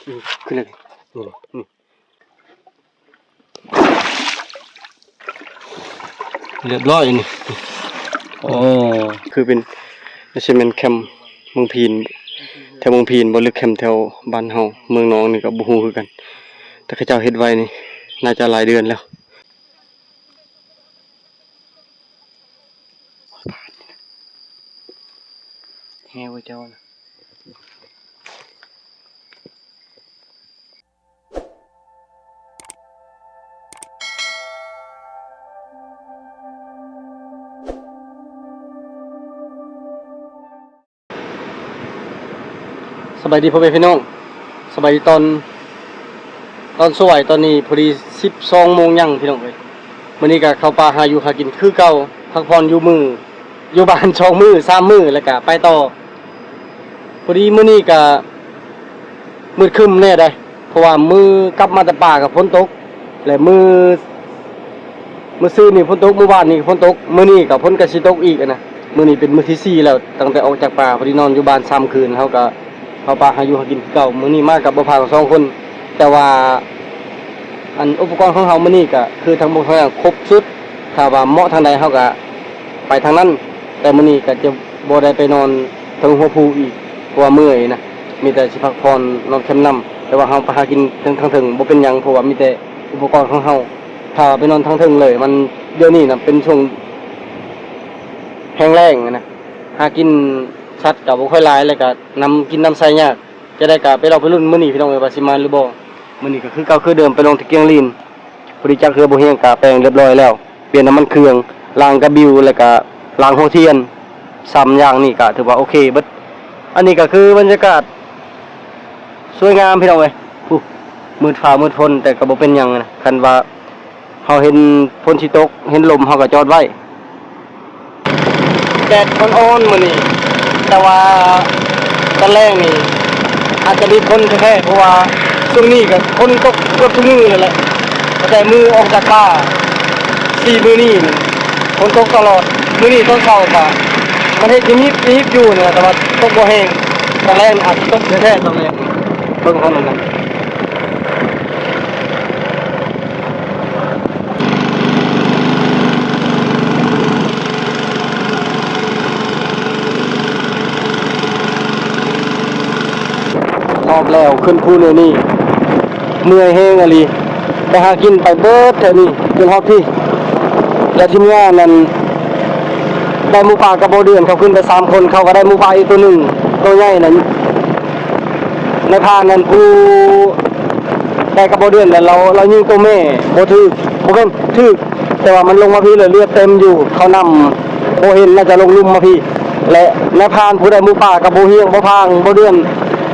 ອືມ ຂຶ້ນເລີຍ ນີ້ ນີ້ ລຽບຮ້ອຍນີ້. ໂອ້ ຄືເປັນ ຊິແມ່ນແຄມເມືອງພີນ ແຖວເມືອງພີນບໍ່ ຫຼືແຄມແຖວບ້ານເຮົາ ເມືອງໜອງນີ້ກໍບໍ່ຮູ້ຄືກັນ ແຕ່ເຂົາເຈົ້າເຮັດໄວ້ນີ້ ໜ້າຈະຫຼາຍເດືອນແລ້ວ. ແຮງເຈົ້ານະ. ສະບາຍດີພໍ່ແມ່ພີ່ນ້ອງ ສະບາຍດີຕອນ ຕອນສວຍ ຕອນນີ້ພໍດີສິບສອງໂມງຍັງພີ່ນ້ອງເອີຍ. ມື້ນີ້ກໍເຂົ້າປ່າຫາຢູ່ຫາກິນຄືເກົ່າ ພັກຜ່ອນຢູ່ມື້ ຢູ່ບ້ານສອງມື້ສາມມື້ ແລ້ວກໍໄປຕໍ່. ພໍດີມື້ນີ້ກໍມືດຄຶ້ມແດ່ໃດ ເພາະວ່າມື້ກັບມາແຕ່ປ່າກໍຝົນຕົກ ແລະ ມື້ ມື້ຊືນນີ້ຝົນຕົກ ມື້ວານນີ້ກໍຝົນຕົກ ມື້ນີ້ກໍຝົນກໍຊິຕົກອີກຫັ້ນນະ. ມື້ນີ້ເປັນມື້ທີສີ່ແລ້ວ ຕັ້ງແຕ່ອອກຈາກປ່າ ພໍດີນອນຢູ່ບ້ານສາມຄືນ ເຮົາກໍເຂົ້າປ່າຫາຢູ່ຫາກິນຄືເກົ່າ. ມື້ນີ້ມາກັບບໍ່ພາງສອງຄົນ ແຕ່ວ່າ ອັນ ອຸປະກອນຂອງເຮົາມື້ນີ້ກໍຄືທັງໝົດທັງຫຍັງຄົບຊຸດ ຖ້າວ່າເໝາະທາງໃດເຮົາກໍໄປທາງນັ້ນ. ແຕ່ມື້ນີ້ກໍຈະບໍ່ໄດ້ໄປນອນເທິງຫົວພູອີກ ເພາະວ່າເມື່ອຍນະ ມີແຕ່ຊິພັກຜ່ອນນອນແຄມນ້ຳ. ແຕ່ວ່າເຮົາໄປຫາກິນເທິງ ທາງເທິງບໍ່ເປັນຫຍັງ ເພາະວ່າມີແຕ່ອຸປະກອນຂອງເຮົາ. ຖ້າວ່າໄປນອນທາງເທິງເລີຍ ມັນ ດຽວນີ້ນະເປັນຊ່ວງແຫ້ງແລ້ງນະ ຫາກິນສັດກໍບໍ່ຄ່ອຍຫຼາຍ ແລ້ວກໍນຳກິນນຳໃຊ້ຍາກ. ຈະໄດ້ກໍໄປລອງໄປລຸ້ນມື້ນີ້ພີ່ນ້ອງເອີຍ ວ່າຊິມາຫຼືບໍ່. ມື້ນີ້ກໍຄືເກົ່າຄືເດີມ ໄປລົງທີ່ກຽງລີນ. ພໍດີຈາກເຮືອບໍ່ຮຽງກະແປງຮຽບຮ້ອຍແລ້ວ ປ່ຽນນ້ຳມັນເຄື່ອງ ລ້າງກະບິວ ແລ້ວກະລ້າງຫົວທຽນ ສາມຢ່າງນີ້ກະຖືວ່າໂອເຄເບິດ. ອັນນີ້ກະຄືບັນຍາກາດສວຍງາມພີ່ນ້ອງເອີຍ. ຜູ້ ມືດຟ້າມືດຝົນ ແຕ່ກະບໍ່ເປັນຫຍັງນະ ຄັນວ່າເຮົາເຫັນຝົນຊິຕົກ ເຫັນລົມ ເຮົາກະຈອດໄວ້. ແດດອ່ອນໆມື້ນີ້ ແຕ່ວ່າຕອນແລງນີ້ອາດຈະມີຝົນແທ້ໆ ເພາະວ່າຊ່ວງນີ້ກໍຝົນຕົກເກືອບທຸກມື້ນັ້ນແຫຼະ ຕັ້ງແຕ່ມື້ອອກຈາກປ່າສີ່ມື້ນີ້ ຝົນຕົກຕະຫຼອດ. ມື້ນີ້ຕອນເຊົ້າກໍມັນເຮັດຍິບໆຢູ່ນີ້ແຫຼະ ແຕ່ວ່າຕົກບໍ່ແຮງ. ຕອນແລງອາດຈະຕົກແທ້ໆ ຕອນແລງ ເບິ່ງເທົ່ານັ້ນແຫຼະ. ຮອບແລ້ວ ຂຶ້ນພູແນວນີ້ ເມື່ອຍແຮງອີ່ຫຼີ ໄປຫາກິນໄປເບິດແຖວນີ້ ຈົນຮອດພີ້ ແລະ ທີມງານນັ້ນ ໄດ້ໝູປ່າກະໂບເດືອນ ເຂົາຂຶ້ນໄປສາມຄົນ ເຂົາກໍໄດ້ໝູປ່າອີກໂຕໜຶ່ງ ໂຕໃຫຍ່ນັ້ນ. ນາຍພານນັ້ນ ຜູ້ໄດ້ກະໂບເດືອນນັ້ນ ລາວ ລາວຍິງໂຕແມ່ບໍ່ຖືກ ບໍ່ແມ່ນ ຖືກ ແຕ່ວ່າມັນລົງມາພີ້ ແລ້ວເລືອດເຕັມຢູ່ ເຂົານຳບໍ່ເຫັນ ໜ້າຈະລົງລຸ່ມມາພີ້. ແລະ ນາຍພານຜູ້ໄດ້ໝູປ່າກະໂບຮຽງ ບໍ່ພາງ ບໍ່ເດືອນ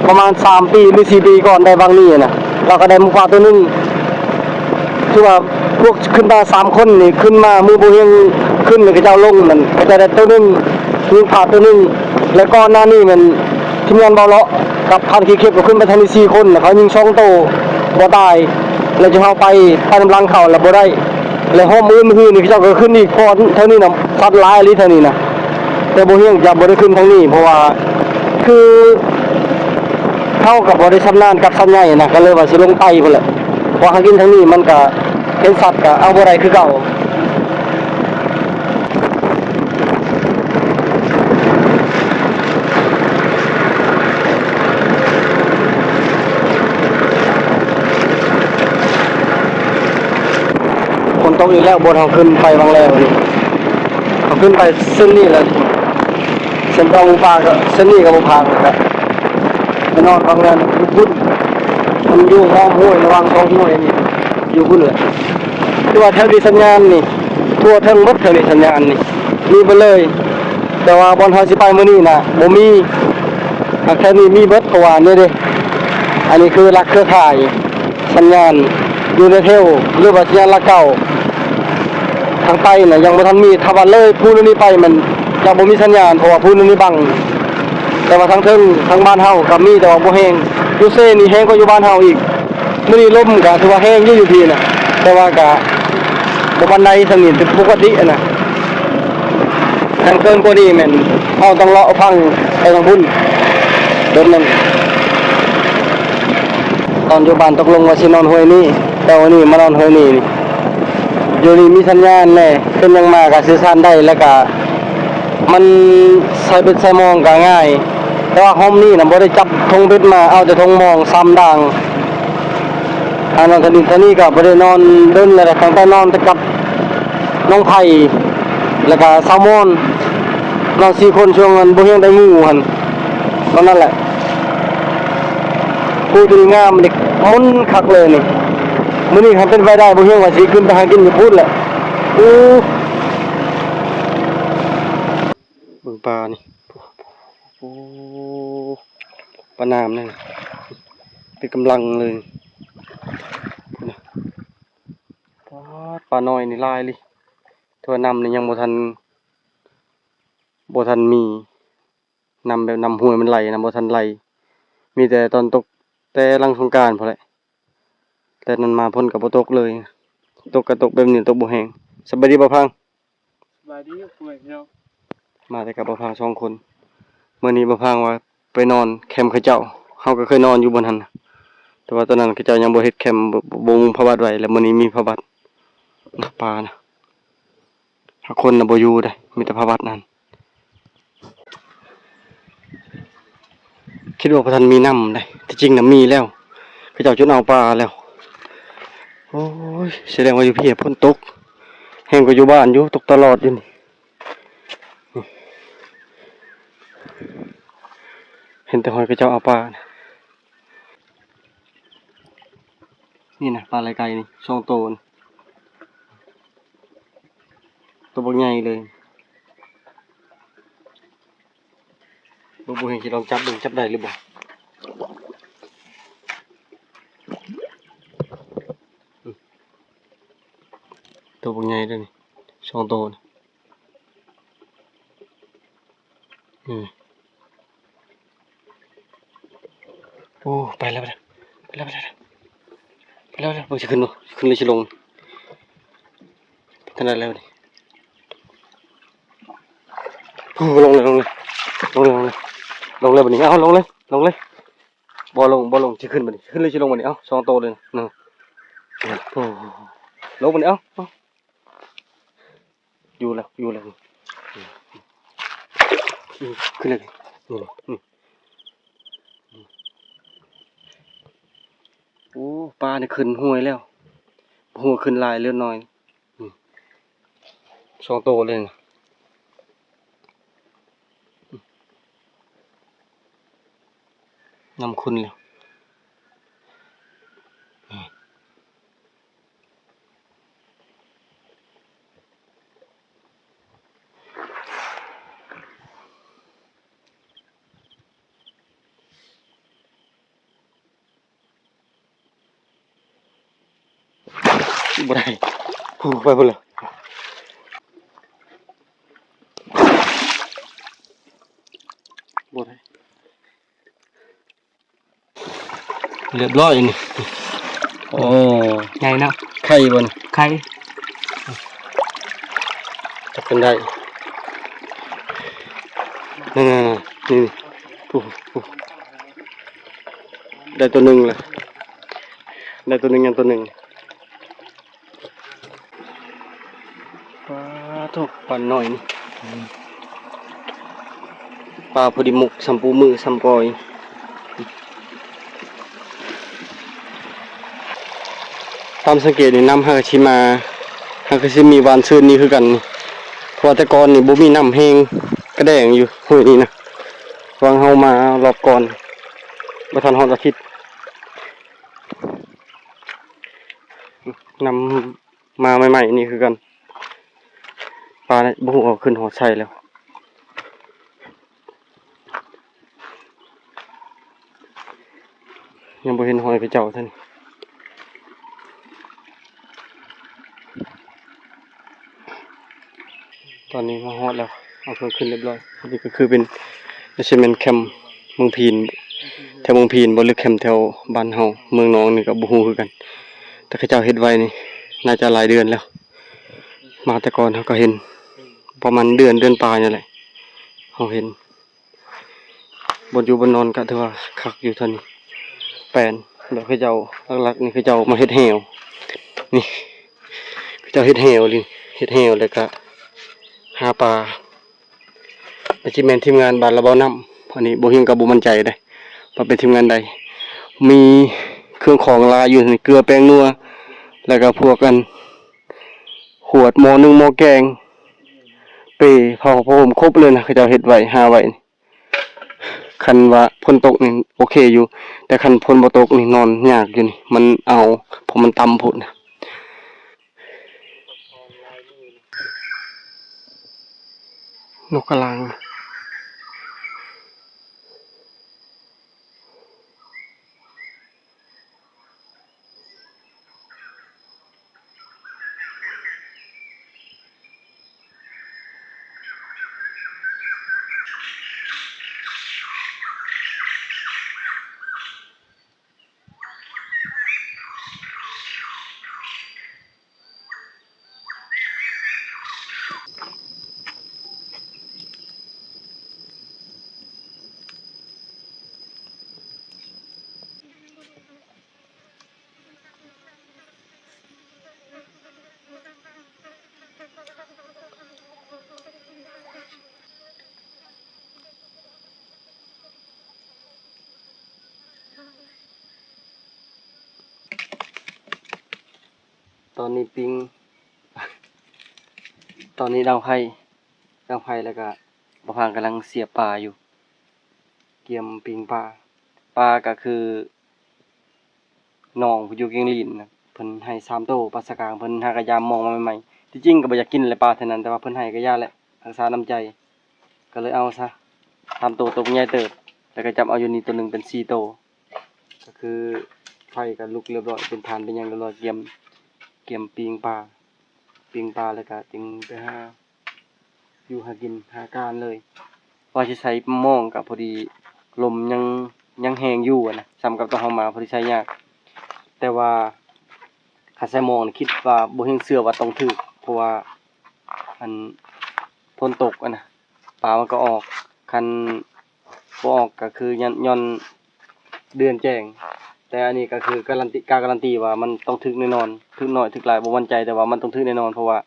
ປະມານສາມປີ ຫຼື ສີ່ປີກ່ອນ ໄດ້ຫວ່າງນີ້ນະ ລາວກໍໄດ້ໝູປ່າໂຕໜຶ່ງ. ຄືວ່າພວກຂຶ້ນມາສາມຄົນນີ້ ຂຶ້ນມາມື້ບໍ່ຮຽງ ຂຶ້ນແລ້ວເຂົາເຈົ້າລົງນັ້ນ ເຂົາເຈົ້າໄດ້ໂຕໜຶ່ງ ຍິງພາດໂຕໜຶ່ງ. ແລະ ກ່ອນໜ້ານີ້ແມ່ນທີມງານເບົາເລາະກັບພານຂີ້ເຂັບ ກໍຂຶ້ນໄປທາງນີ້ສີ່ຄົນ ເຂົາຍິງສອງໂຕບໍ່ຕາຍ ແລ້ວຈະເຮົາໄປ ໄປນຳຫຼັງເຂົາແລ້ວບໍ່ໄດ້. ແລະ ຮອບມື້ອື່ນ ມື້ຮືນີ້ເຂົາເຈົ້າກໍຂຶ້ນອີກ ເພາະວ່າແຖວນີ້ນະ ສັດຫຼາຍອີ່ຫຼີແຖວນີ້ນະ ແຕ່ບໍ່ຮຽງຈະບໍ່ໄດ້ຂຶ້ນທາງນີ້ ເພາະວ່າ ຄື ເຮົາກໍບໍ່ໄດ້ຊຳນານກັບສັດໃຫຍ່ນະ ກໍເລີຍວ່າຊິລົງໄປພຸ້ນແຫຼະ ເພາະຫາກິນທາງນີ້ມັນກໍເຫັນສັດກໍເອົາບໍ່ໄດ້ຄືເກົ່າ. ຝົນຕົກອີກແລ້ວ ບ່ອນເຮົາຂຶ້ນໄປຫວ່າງແລ້ວນີ້ ເຮົາຂຶ້ນໄປເສັ້ນນີ້ແຫຼະ ເສັ້ນຕອງປ່າກໍເສັ້ນນີ້ກໍບໍ່ຜ່ານ ແລ້ວກໍໄປນອນຫວ່າງນັ້ນຢູ່ພຸ້ນ ມັນຢູ່ອ້ອມຫ້ວຍ ລະຫວ່າງສອງຫ້ວຍນີ້ ຢູ່ພຸ້ນແຫຼະ. ຄືວ່າແຖວທີ່ສັນຍານນີ້ ທົ່ວເຖິງເບິດ ແຖວນີ້ສັນຍານນີ້ມີເບິດເລີຍ ແຕ່ວ່າບ່ອນເຮົາຊິໄປມື້ນີ້ນະບໍ່ມີ ຫາກແຖວນີ້ມີເບິດ ເພາະວ່ານີ້ເດ້ ອັນນີ້ຄືຫຼັກເຄືອຂ່າຍ ສັນຍານຢູ່ໃນແຖວ ຫຼືວ່າສັນຍານຫຼັກເກົ້າ ທາງໄປນະຍັງບໍ່ທັນມີ. ຖ້າວ່າເລີຍພູນີ້ໄປ ມັນຈະບໍ່ມີສັນຍານ ເພາະວ່າພູນີ້ບັງ. ແຕ່ວ່າທາງເທິງ ທາງບ້ານເຮົາກໍມີ ແຕ່ວ່າບໍ່ແຮງ. ຢູ່ເຊນີ້ແຮງກວ່າຢູ່ບ້ານເຮົາອີກ. ມື້ນີ້ລົມກໍຖືວ່າແຮງຢູ່ ຢູ່ພີ້ນະ ແຕ່ວ່າກໍບໍ່ປານໃດ. ຊ່ຳນີ້ເປັນປົກກະຕິຫັ້ນນະ. ຄັນເກີນກວ່ານີ້ແມ່ນເຮົາຕ້ອງເລາະຝັ່ງໄປທາງພຸ້ນ ໂດນນັ້ນ. ນອນຢູ່ບ້ານຕົກລົງວ່າຊິນອນຫ້ວຍນີ້, ແຕ່ວ່ານີ້ມານອນຫ້ວຍນີ້. ຢູ່ນີ້ມີສັນຍານແດ່, ເປັນຫຍັງມາກະສື່ສານໄດ້, ແລ້ວກະມັນສາຍເບັດສາຍມອງກະງ່າຍ. ແຕ່ວ່າຮ່ອມນີ້ນະບໍ່ໄດ້ຈັບຖົງເບັດມາ, ເອົາແຕ່ຖົງມອງສາມດ່າງ. ຫານອນທາງນີ້ ທາງນີ້ກະບໍ່ໄດ້ນອນດົນແລ້ວ, ຕັ້ງແຕ່ນອນແຕ່ກັບນ້ອງໄຜ່ ແລ້ວກະສາວມອນ, ນອນສີ່ຄົນ. ຊ່ວງນັ້ນບໍ່ຮຽງໄດ້ງູຫັ້ນ, ຕອນນັ້ນແຫຼະ. ໂອ້ ຕົວນີ້ງາມເດ້, ມົນຄັກເລີຍນີ້. ມື້ນີ້ຄັນເປັນໄປໄດ້ ບໍ່ຮຽງວ່າຊິຂຶ້ນໄປຫາກິນຢູ່ພຸ້ນແຫຼະ. ໂອ້ ເບິ່ງປານີ້, ໂອ້ ປາໜາມນີ້ ເປັນກຳລັງເລີຍ. ປາດ ປານ້ອຍນີ້ຫຼາຍອີ່ຫຼີ, ແຕ່ວ່ານ້ຳນີ້ຍັງບໍ່ທັນ ບໍ່ທັນມີ. ນ້ຳແບບນ້ຳຫ້ວຍມັນໄຫຼນະ ບໍ່ທັນໄຫຼ, ມີແຕ່ຕອນຕົກ ແຕ່ຫຼັງສົງການພຸ້ນແຫຼະ. ແຕ່ນັ້ນມາຝົນກໍບໍ່ຕົກເລີຍ, ຕົກກໍຕົກແບບນີ້, ຕົກບໍ່ແຮງ. ສະບາຍດີບ່າວພັງ. ສະບາຍດີພໍ່ແມ່ພີ່ນ້ອງ. ມາແຕ່ກັບບ່າວພັງສອງຄົນ. ມື້ນີ້ບ່າວພັງວ່າໄປນອນແຄມເຂົາເຈົ້າ, ເຮົາກໍເຄີຍນອນຢູ່ບ່ອນນັ້ນນະ, ແຕ່ວ່າຕອນນັ້ນເຂົາເຈົ້າຍັງບໍ່ເຮັດແຄມ, ບໍ່ ບໍ່ ບໍ່ມຸງຜ້າບັດໄວ້, ແລ້ວມື້ນີ້ມີຜ້າບັດ. ນະ ປານະ. ຫາຄົນນະບໍ່ຢູ່ເດ້, ມີແຕ່ຜ້າບັດນັ້ນ. ຄິດວ່າບໍ່ທັນມີນ້ຳເດ້, ທີ່ຈິງນະມີແລ້ວ, ເຂົາເຈົ້າຈົນເອົາປາແລ້ວ. ໂອ້ຍ ສະແດງວ່າຢູ່ພີ້ຝົນຕົກແຮງກວ່າຢູ່ບ້ານຢູ່, ຕົກຕະຫຼອດຢູ່ນີ້. ເຫັນແຕ່ຮອຍເຂົາເຈົ້າເອົາປາ. ນີ້ນະ ປາໄຫຼໄກ່ນີ້ ສອງໂຕນະ, ໂຕບັກໃຫຍ່ເລີຍ. ບໍ່ ບໍ່ເຫັນ, ຊິລອງຈັບເບິ່ງ ຈັບໄດ້ຫຼືບໍ່. ອືມ ໂຕບັກໃຫຍ່ເດ້ນີ້ ສອງໂຕນະ. ອືມ ໂອ້ ໄປແລ້ວ ໄປແລ້ວ ໄປແລ້ວ ໄປແລ້ວ ໄປແລ້ວ ເບິ່ງຊິຂຶ້ນບໍ່ ຊິຂຶ້ນຫຼືຊິລົງ. ໄປທາງໃດແລ້ວນີ້? ໂອ້ ລົງແລ້ວ ລົງແລ້ວ ລົງແລ້ວ ລົງແລ້ວ ລົງແລ້ວບັດນີ້. ເອົາ ລົງເລີຍ ລົງເລີຍ. ບໍ່ລົງ ບໍ່ລົງ ຊິຂຶ້ນບັດນີ້ ຊິຂຶ້ນຫຼືຊິລົງບັດນີ້. ເອົາ ສອງໂຕເລີຍນະ. ໂອ້ ລົງບັດນີ້. ເອົາ ເອົາ ຢູ່ແລ້ວ ຢູ່ແລ້ວ. ອືມ ຂຶ້ນເລີຍ. ອືມ ອືມ ໂອ້ ປານີ້ຂຶ້ນຫ້ວຍແລ້ວ ບໍ່ຮູ້ວ່າຂຶ້ນຫຼາຍຫຼືນ້ອຍ. ອືມ ສອງໂຕເລີຍນະ. ອືມ ນ້ຳຂຸ່ນແລ້ວ. ບໍ່ໄດ້ ພຸ້ນ ໄປພຸ້ນແລ້ວ. ບໍ່ໄດ້. ຮຽບຮ້ອຍນີ້. ໂອ້ ໃຫຍ່ເນາະ. ໄຂ່ບໍ່ນີ້? ໄຂ່. ຈັບເປັນໄດ້. ນັ້ນໆໆ ນີ້ໆ ຜູ້ ຜູ້ ໄດ້ຕົວໜຶ່ງແລ້ວ ໄດ້ຕົວໜຶ່ງ ຍັງຕົວໜຶ່ງ. ປາໂທ້ ປານ້ອຍນີ້ ປາພໍດີໝົກ ສ່ຳປູມື ສ່ຳກ້ອຍ. ຕາມສັງເກດນີ້ ນ້ຳຫາກະຊິມາ ຫາກະຊິມີຫວ່ານຊື່ນນີ້ຄືກັນນີ້ ເພາະວ່າແຕ່ກ່ອນນີ້ບໍ່ມີນ້ຳແຮງ ກະແດງຢູ່ຫ້ວຍນີ້ນະ. ຫວ່າງເຮົາມາລອບກ່ອນ ບໍ່ທັນຮອດອາທິດ ນ້ຳ ມາໃໝ່ໆນີ້ຄືກັນ ປານີ້ບໍ່ຮູ້ວ່າຂຶ້ນຮອດໃສແລ້ວ. ຍັງບໍ່ເຫັນຮອຍເຂົາເຈົ້າເທື່ອນີ້. ຕອນນີ້ມາຮອດແລ້ວ ເອົາເຄື່ອງຂຶ້ນຮຽບຮ້ອຍ. ອັນນີ້ກໍຄືເປັນ ໜ້າຈະແມ່ນແຄມເມືອງພີນ ແຖວເມືອງພີນບໍ່ ຫຼືແຄມແຖວບ້ານເຮົາ ເມືອງນອງນີ້ກໍບໍ່ຮູ້ຄືກັນ ແຕ່ເຂົາເຈົ້າເຮັດໄວ້ນີ້ ໜ້າຈະຫຼາຍເດືອນແລ້ວ. ມາແຕ່ກ່ອນເຮົາກໍເຫັນ ປະມານເດືອນ ເດືອນປາຍນີ້ແຫຼະ ເຮົາເຫັນ. ບ່ອນຢູ່ບ່ອນນອນກໍຖືວ່າຄັກຢູ່ເທົ່ານີ້ ແປນ ແລ້ວເຂົາເຈົ້າ ຫຼັກໆນີ້ເຂົາເຈົ້າມາເຮັດແຮ້ວ ນີ້ ເຂົາເຈົ້າເຮັດແຮ້ວນີ້ ເຮັດແຮ້ວແລ້ວກະຫາປາ ແຕ່ຊິແມ່ນທີມງານບ້ານລະເບົານ້ຳ ອັນນີ້ບໍ່ຮຽງກໍບໍ່ໝັ້ນໃຈເດ້ ວ່າເປັນທີມງານໃດ ມີເຄື່ອງຂອງຫຼາຍຢູ່ນີ້ ເກືອ ແປ້ງນົວ ແລ້ວກໍພວກອັນ ຂວດ ໝໍ້ໜຶ້ງ ໝໍ້ແກງ ເປ ຜ້າຜ້າຫົ່ມ ຄົບເລີຍນະ ເຂົາເຈົ້າເຮັດໄວ້ ຫາໄວ້. ຄັນວ່າຝົນຕົກນີ້ໂອເຄຢູ່ ແຕ່ຄັນຝົນບໍ່ຕົກນີ້ນອນຍາກຢູ່ນີ້ ມັນເອົາ ເພາະມັນຕ່ຳໂພດນະ. ນົກກະລາງ. ຕອນນີ້ປິງ ຕອນນີ້ດັງໄຟ ດັງໄຟ ແລ້ວກະບ່າວພາງກຳລັງສຽບປາຢູ່ ກຽມປີ້ງປາ ປາກະຄື ນ້ອງຜູ້ຢູ່ກຽງລີນນະ ເພິ່ນໃຫ້ສາມໂຕ ປາສະກາງ ເພິ່ນຫາກະຢາມມອງມາໃໝ່ໆ ທີ່ຈິງກໍບໍ່ຢາກກິນແຫຼະປາເທື່ອນັ້ນ ແຕ່ວ່າເພິ່ນໃຫ້ກໍຢ່າແຫຼະ ຮັກສານ້ຳໃຈ ກໍເລີຍເອົາຊະ ສາມໂຕ ໂຕບັກໃຫຍ່ເຕີບ ແລ້ວກໍຈັບເອົາຢູ່ນີ້ໂຕໜຶ່ງເປັນສີ່ໂຕ ກໍຄືໄຟກໍລຸກລຽບຮ້ອຍ ເປັນຖ່ານເປັນຫຍັງລຽບຮ້ອຍ ກຽມ ກຽມປີ້ງປາ ປີ້ງປາ ແລ້ວກໍຈຶ່ງໄປຫາ ຢູ່ຫາກິນຫາການເລີຍ ວ່າຊິໃສ່ໝອງກະພໍດີ ລົມຍັງ ຍັງແຮງຢູ່ຫັ້ນນະ ສ່ຳກັບຕອນເຮົາມາພໍດີໃສ່ຍາກ ແຕ່ວ່າຄັນໃສ່ໝອງນີ້ຄິດວ່າບໍ່ຮຽງເຊື່ອວ່າຕ້ອງຖືກ ເພາະວ່າ ອັນ ຝົນຕົກຫັ້ນນະ ປາມັນກໍອອກ ຄັນ ບໍ່ອອກກໍຄືຍ້ອນ ຍ້ອນເດືອນແຈ້ງ ແຕ່ອັນນີ້ກໍຄືກາຣັນຕີ ກ້າກາຣັນຕີວ່າມັນຕ້ອງຖືກແນ່ນອນ ຖືກໜ້ອຍຖືກຫຼາຍບໍ່ໝັ້ນໃຈ ແຕ່ວ່າມັນຕ້ອງຖືກແນ່ນອນ ເພາະວ່າ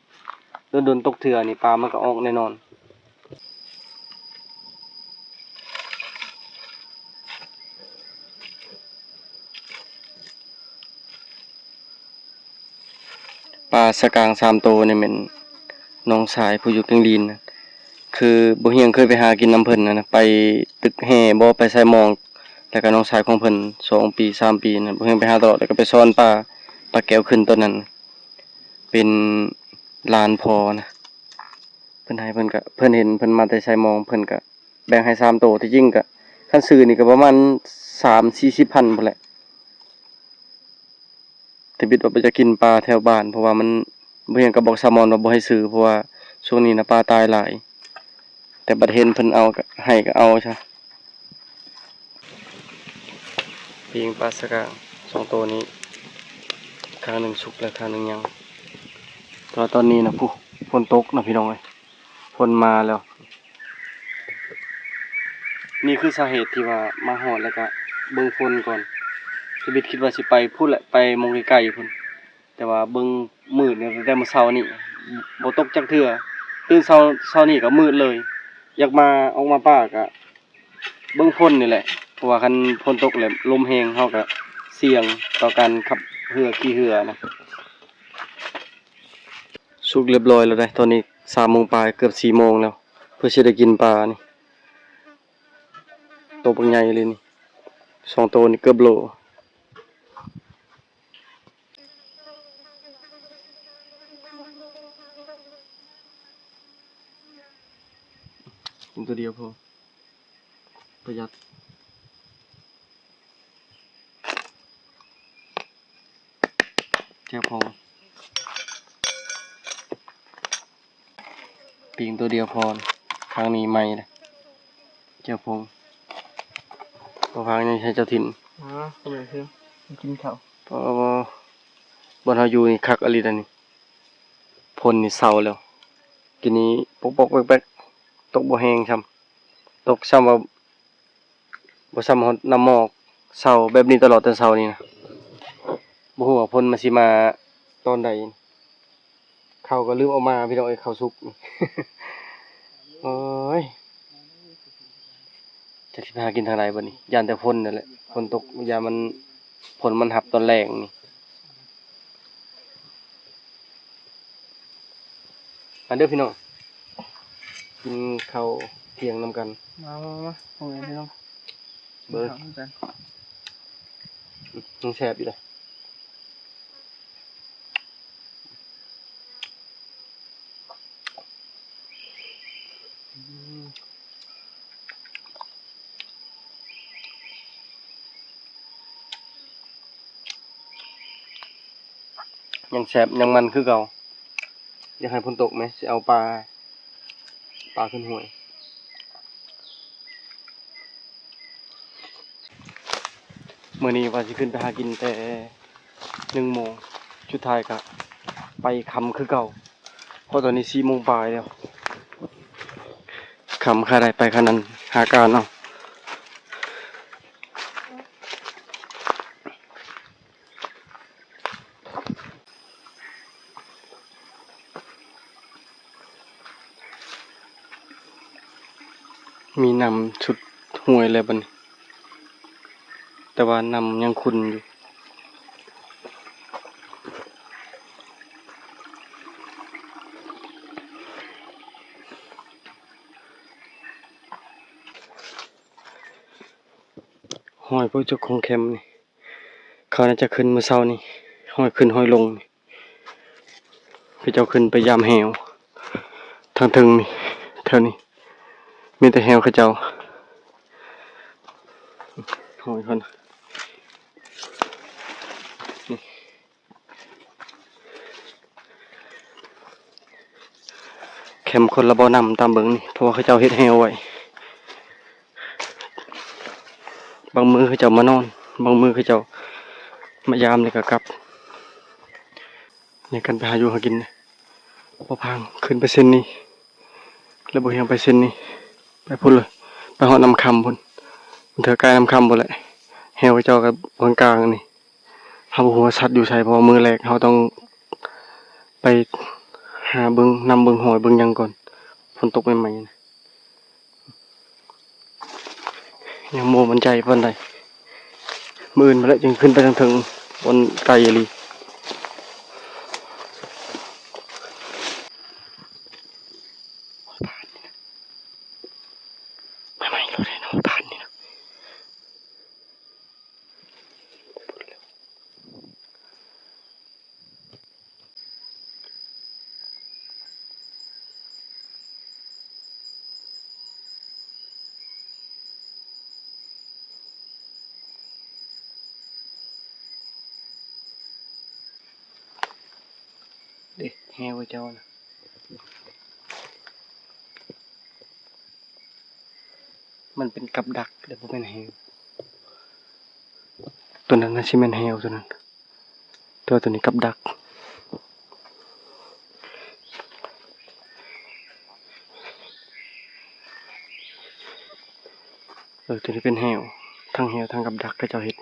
ດົນໆຕົກເທື່ອນີ້ປາມັນກໍອອກແນ່ນອນ. ປາສະກາງສາມໂຕນີ້ແມ່ນນ້ອງຊາຍຜູ້ຢູ່ກຽງລີນນະ ຄືບໍ່ຮຽງເຄີຍໄປຫາກິນນຳເພິ່ນນະ ໄປຕຶກແຮ່ບໍ ໄປໃສ່ໝອງ ແລ້ວກະນ້ອງຊາຍຂອງເພິ່ນ ສອງປີ ສາມປີນະ ບໍ່ຮຽງໄປຫາຕະຫຼອດ ແລ້ວກະໄປຊ້ອນປາ ປາແກ້ວຂຶ້ນຕອນນັ້ນ ເປັນຫຼານພໍ່ນະ ເພິ່ນໃຫ້ ເພິ່ນກະ ເພິ່ນເຫັນເພິ່ນມາແຕ່ໃສ່ໝອງ ເພິ່ນກະແບ່ງໃຫ້ສາມໂຕ ທີ່ຈິງກະ ຄັນຊື້ນີ້ກະປະມານສາມສີ່ສິບພັນພຸ້ນແຫຼະ. ທຳອິດວ່າບໍ່ຢາກກິນປາແຖວບ້ານ ເພາະວ່າມັນ ບໍ່ຮຽງກໍບອກສາມອນວ່າບໍ່ໃຫ້ຊື້ ເພາະວ່າຊ່ວງນີ້ນະປາຕາຍຫຼາຍ ແຕ່ບັດເຫັນເພິ່ນເອົາກໍໃຫ້ກໍເອົາຊະ. ປີ້ງປາສະກາງສອງໂຕນີ້ ຂ້າງໜຶ່ງສຸກແລ້ວ ຂ້າງໜຶ່ງຍັງ ແຕ່ວ່າຕອນນີ້ນະ ພຸ້ນ ຝົນຕົກນະພີ່ນ້ອງເອີຍ. ຝົນມາແລ້ວ ນີ້ຄືສາເຫດທີ່ວ່າມາຮອດແລ້ວກະເບິ່ງຝົນກ່ອນ ທຳອິດຄິດວ່າຊິໄປພຸ້ນແຫຼະ ໄປໝ່ອງໄກໆພຸ້ນ ແຕ່ວ່າເບິ່ງມືດນີ້ ຕັ້ງແຕ່ມື້ເຊົ້ານີ້ບໍ່ຕົກຈັກເທື່ອ ຕື່ນເຊົ້າ ເຊົ້ານີ້ກໍມືດເລີຍ ຢາກມາ ອອກມາປ່າກະເບິ່ງຝົນນີ້ແຫຼະ ເພາະວ່າຄັນຝົນຕົກແລ້ວລົມແຮງ ເຮົາກະສ່ຽງຕໍ່ການຂັບເຮືອ ຂີ່ເຮືອນະ. ສຸກລຽບຮ້ອຍແລ້ວເດ້ ຕອນນີ້ສາມໂມງປາຍ ເກືອບສີ່ໂມງແລ້ວ ເພື່ອຊິໄດ້ກິນປານີ້ ໂຕບັກໃຫຍ່ເລີຍນີ້ ສອງໂຕນີ້ເກືອບໂລ ກິນໂຕດຽວພໍ ປະຢັດ. ແຈ່ວພອງ ປີ້ງໂຕດຽວພໍ ຄັ້ງນີ້ໃໝ່ເດ້ ແຈ່ວພອງ ບໍ່ຟັງຍັງໃຫ້ເຈົ້າຖິ່ນ ອໍ ບໍ່ແມ່ນຄືກິນເຂົ້າ ບໍ່ ບໍ່ ບ່ອນເຮົາຢູ່ນີ້ຄັກອີ່ຫຼີດານີ້ ຝົນນີ້ເຊົາແລ້ວ ກີ້ນີ້ປົກໆແປັກໆ ຕົກບໍ່ແຮງຊ້ຳ ຕົກຊ້ຳວ່າ ບໍ່ຊ້ຳຮອດນ້ຳໝອກ ເຊົາແບບນີ້ຕະຫຼອດແຕ່ເຊົ້ານີ້ນະ ບໍ່ຮູ້ວ່າຝົນມັນຊິມາຕອນໃດ. ເຂົ້າກໍລືມເອົາມາພີ່ນ້ອງເອີຍ ເຂົ້າສຸກ. ໂອ້ຍ ຈັກຊິໄປຫາກິນທາງໃດບັດນີ້ ຢ້ານແຕ່ຝົນນັ້ນແຫຼະ. ຝົນຕົກ ຢ້ານມັນ ຝົນມັນຮັບຕອນແລງນີ້. ມາເດີພີ່ນ້ອງ ກິນເຂົ້າທ່ຽງນຳກັນ. ມາ ມາ ມາ ພໍ່ແມ່ພີ່ນ້ອງ ເບິ່ງ ກິນເຂົ້ານຳກັນ. ອືມ ຍັງແຊບຢູ່ເດ້. ຍັງແຊບ ຍັງມັນຄືເກົ່າ. ຢາກໃຫ້ຝົນຕົກແໝ່ ຊິເອົາປາ ປາຂຶ້ນຫ້ວຍ. ມື້ນີ້ວ່າຊິຂຶ້ນໄປຫາກິນແຕ່ໜຶ່ງໂມງ ສຸດທ້າຍກະໄປຄ່ຳຄືເກົ່າ ເພາະຕອນນີ້ສີ່ໂມງປາຍແລ້ວ. ຄ່ຳຄ່າໃດໄປຄ່ານັ້ນ ຫາການເອົາ. ມີນ້ຳສຸດຫ້ວຍແລ້ວບັດນີ້ ແຕ່ວ່ານ້ຳຍັງຂຸ່ນຢູ່. ຮອຍພວກເຈົ້າຂອງແຄມນີ້ ເຂົາໜ້າຈະຂຶ້ນມື້ເຊົ້ານີ້ ຮອຍຂຶ້ນຮອຍລົງນີ້. ເຂົາເຈົ້າຂຶ້ນໄປຢາມແຮ້ວທາງເທິງນີ້ ແຖວນີ້ມີແຕ່ແຮ້ວເຂົາເຈົ້າ. ໂອ້ຍ ຄົນ ແຄມຄົນລະບໍ່ນຳຕາມເບິ່ງນີ້ ເພາະວ່າເຂົາເຈົ້າເຮັດແຮ້ວໄວ້. ບາງມື້ເຂົາເຈົ້າມານອນ ບາງມື້ເຂົາເຈົ້າມາຢາມແລ້ວກໍກັບ. ໃນການໄປຫາຢູ່ຫາກິນ ບໍ່ພາງຂຶ້ນໄປເສັ້ນນີ້ ແລ້ວບໍ່ຮຽງໄປເສັ້ນນີ້ ໄປພຸ້ນເລີຍ ໄປຮອດນ້ຳຄຳພຸ້ນ ເທື່ອໃກ້ນ້ຳຄຳພຸ້ນແຫຼະ. ແຮ້ວເຂົາເຈົ້າກໍບາງກາງນີ້ ເຮົາບໍ່ຮູ້ວ່າສັດຢູ່ໃສ ເພາະວ່າມື້ແລກເຮົາຕ້ອງໄປຫາເບິ່ງນ້ຳເບິ່ງຫ້ວຍເບິ່ງຫຍັງກ່ອນ ຝົນຕົກໃໝ່ໆນະ. ຍັງບໍ່ໝັ້ນໃຈປານໃດ ມື້ອື່ນພຸ້ນແຫຼະຈຶ່ງຂຶ້ນໄປທາງເທິງ ບ່ອນໄກອີ່ຫຼີ. ເດ້ ແຮ້ວເຈົ້ານະ ມັນເປັນກັບດັກ ແຕ່ບໍ່ແມ່ນແຮ້ວ. ຕົວນັ້ນນະຊິແມ່ນແຮ້ວ ຕົວນັ້ນ ແຕ່ວ່າຕົວນີ້ກັບດັກ. ເອີ ຕົວນີ້ເປັນແຮ້ວ ທັງແຮ້ວທັງກັບດັກ ເຂົາເຈົ້າເຮັດ